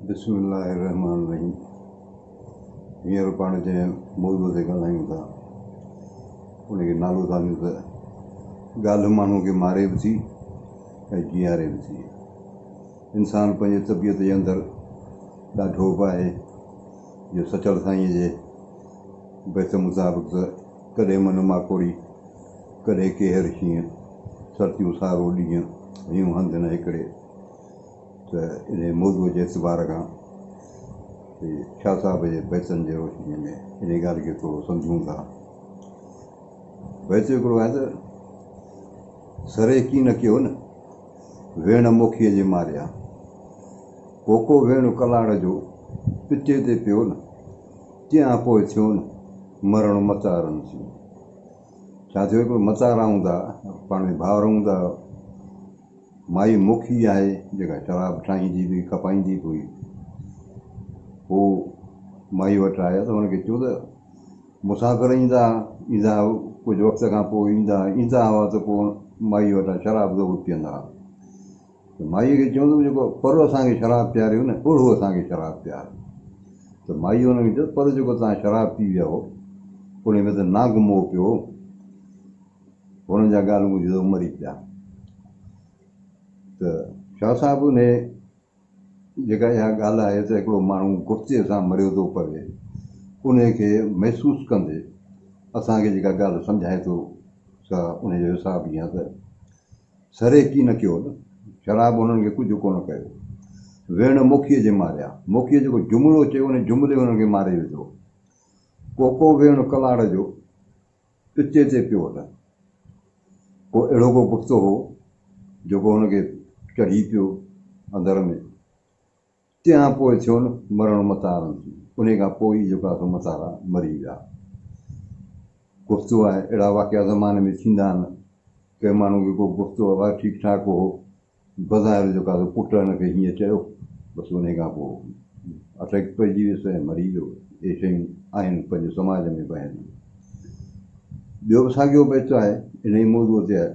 بسم الله الرحمٰن الرحيم هينئر پاڻ جنهن موضوع تي ڳالهايون ٿا ان کي نالو ٿا ڏيون ته ڳالهه ماڻهو کي ماري به ٿي ۽ جيئاري به ٿي. انسان پنهنجي طبيعت جي اندر ڏاڍو به آهي جو سچل سائينء جي بيت مطابق ته ڪڏهن من ماڪوڙي ڪڏهن ڪيهر شينهن سرتيون سارو ڏينهن هيون هنڌ نه هڪڙي. ته انهيء موضوع جي اعتبار کان شاهه صاحب جي بيتن جي روشنيء ۾ انهيء ڳالهه کي ٿورو سمجهون ٿا. بيت هڪڙو آهي ته، سري ڪين ڪيو نه، ويڻ موکيء جي ماريا. ڪوڪو ويڻ ڪلاڙ جو، پتي تي پيو نه، تيان پوء ٿيو نه، مرڻ متارن سين. ڇا ٿيو هڪڙو متارا هوندا، پاڻ ۾ ڀائر هوندا. مائي موکي آهي جيڪا شراب ٺاهيندي به کپائيندي به هئي. هو مائي وٽ آيا ته هن کي چيو ته مسافر ايندا ايندا ڪجهه وقت کان پوء ايندا ايندا هئا ته پوء مائي وٽان شراب ضرور پيئندا هئا. ته مائيء کي چيو ته جيڪو پر اسان کي شراب پياريو نه اهڙو اسان کي شراب پيار. ته مائيء هن کي چيو پر جيڪو توهان شراب پي ويا هو ان ۾ ته نانگ موهه پيو هو. هنن جا ڳالهيون ٻڌي ته مري پيا ته شاهه صاحب انهي جيڪا اها ڳالهه آهي ته هڪڙو ماڻهو گفتي سان مريو ٿو پوي انهي کي محسوس ڪندي اسان کي جيڪا ڳالهه سمجهائي ٿو سا انهي جو حساب ائين آهي ته سري ڪي نه ڪيو نه شراب هنن کي ڪجهه ڪونه ڪيو ويڻ موکيء جي ماريا موکيء جيڪو جملو چيو انهي جملي هنن کي ماري وڌو ڪوڪو ويڻ ڪلاڙ جو پچي تي پيو ته ڪو اهڙو ڪو گفتو هو، جيڪو هن کي چڙهي پيو اندر ۾. تنهن کان پوء ٿيو نه مرڻ متارن ٿي. انهيء کان پوء ئي جيڪو آهي سو متارا مري ويا. گفتو آهي، اهڙا واقعا زماني ۾ ٿيندا آهن. ڪنهن ماڻهو کي ڪو گفتو اڀا ٺيڪ ٺاڪ هو، بظاهر جيڪو آهي سو پٽ هن کي هيئن چيو، بس انهيء کان پوء اٽيڪ پئجي ويس ۽ مري ويو. اهي شيون آهن پنهنجي سماج ۾ به آهن. ٻيو به ساڳيو بيت آهي، انهيء موضوع تي آهي.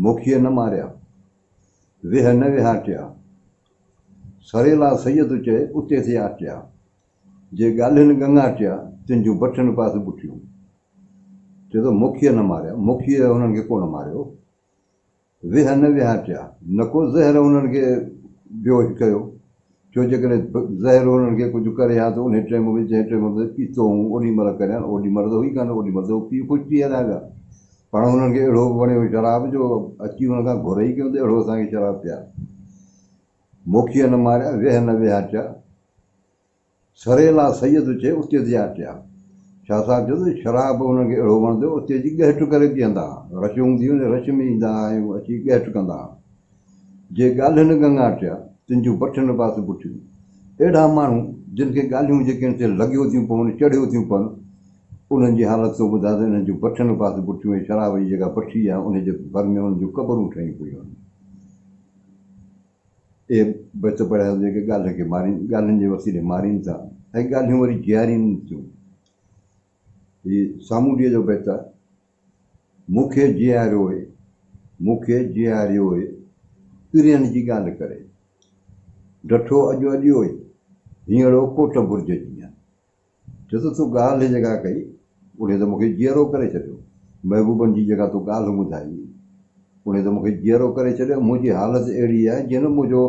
موکيء نه ماريا، ويهه نه ويهاٽيا، سريلا سيد چئي اتي ٿي آٽيا، جي ڳالهين ڳڱاٽيا، تن جون بٺن پاس بٺيون. چئي ٿو موکيء نه ماريا، موکيء هنن کي ڪونه ماريو. ويهه نه ويهاٽيا، نه ڪو زهر انهن کي بيهوش ڪيو، ڇو جيڪڏهن زهر انهن کي ڪجهه ڪري ها ته انهي ٽيم به جنهن ٽيم به پيتو هئون اوڏي مهل ڪريان، اوڏي مهل ته هئي ڪانه، اوڏي مهل ته هو پي خوش ٿي هليا ويا. پاڻ انهن کي اهڙو وڻيو شراب جو اچي انهن کان گهر ئي ڪيون ته اهڙو اسان کي شراب پيار. موکيء نه ماريا، ويهه نه ويهاٽيا. سريلا سيد چئي اتي ٿي آٽيا. شاهه صاحب چيو ته شراب انهن کي اهڙو وڻندو هو اتي جي ڳهٽ ڪري پيئندا ها. رش هوندي هئي ان رش ۾ ايندا ها ۽ اچي ڳهٽ ڪندا ها. جي ڳالهين ڳڱاٽيا تن جون بٺن پاس بٺيون. اهڙا ماڻهو جن کي ڳالهيون جيڪي ان تي لڳيو ٿيون پون چڙهيو ٿيون پون انهن جي حالت ٿو ٻڌاء ته انهن جون بٺن پاس بٺيون ۽ شراب جي جيڪا بٺي آهي ان جي ڀر ۾ انهن جون قبرون ٺهي پيون آهن. اهي بيت پڙهيا جيڪي ڳالهه کي مارين، ڳالهين جي وسيلي مارين ٿا ۽ ڳالهيون وري جيارين ٿيون. هي سامونڊيء جو بيت آهي. مون کي جياريو اي، مون کي جياريو اي، پرين جي ڳالهه ڪري. ڊٺو اڄ اڏيو اي، هينئڙو ڪوٽ برج جيئن. چيو ته تو ڳالهه جيڪا ڪئي، انهيء ته مون کي جيئرو ڪري ڇڏيو. محبوبن جي جيڪا تو ڳالهه ٻڌائي، انهيء ته مون کي جيئرو ڪري ڇڏيو. منهنجي حالت اهڙي آهي، جيئن نه منهنجو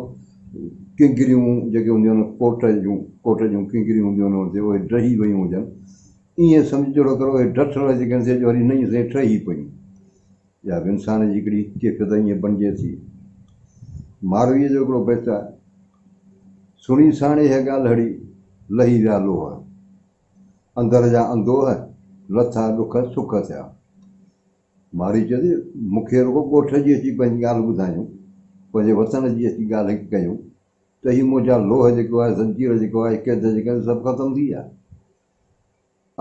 ڪنگريون جيڪي هونديون آهن، ڪوٽ جون، ڪوٽ جون ڪنگريون هونديون آهن، ان تي اهي ڊهي ويون هجن. ائين سمجهه جهڙو ڪر اهي ڊٺل جيڪي آهن سي اڄ وري نئين سين ٺهي پيون. اها به انسان جي هڪڙي ڪيفيت ائين بڻجي ٿي. مارويء جو هڪڙو بيت آهي. سڻي ساڻيهه ڳالهڙي، لهي ويا لوهه. اندر جا اندوهه، لٿا ڏک سک ٿيا. مارئي چيو ته مون کي رڳو ڳوٺ جي اچي پنهنجي ڳالهه ٻڌايون، پنهنجي وطن جي اچي ڳالهه ڪيون ته هي منهنجا لوهه جيڪو آهي، زنجير جيڪو آهي، قيد جيڪي آهن، سڀ ختم ٿي ويا.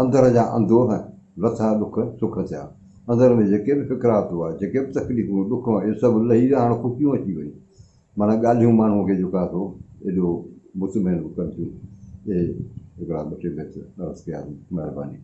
اندر جا اندوهه، لٿا ڏک، سک ٿيا. اندر ۾ جيڪي به فڪرات هئا، جيڪي به تڪليفون، ڏک هئا، اهي سڀ لهي ويا، هاڻ خوشيون اچي ويون. معنيٰ ڳالهيون ماڻهوء کي جيڪو آهي سو ايڏو مطمئن به ڪن ٿيون. اهي هڪڙا ٻه ٽي بيت عرض ڪيا اٿم. مهرباني.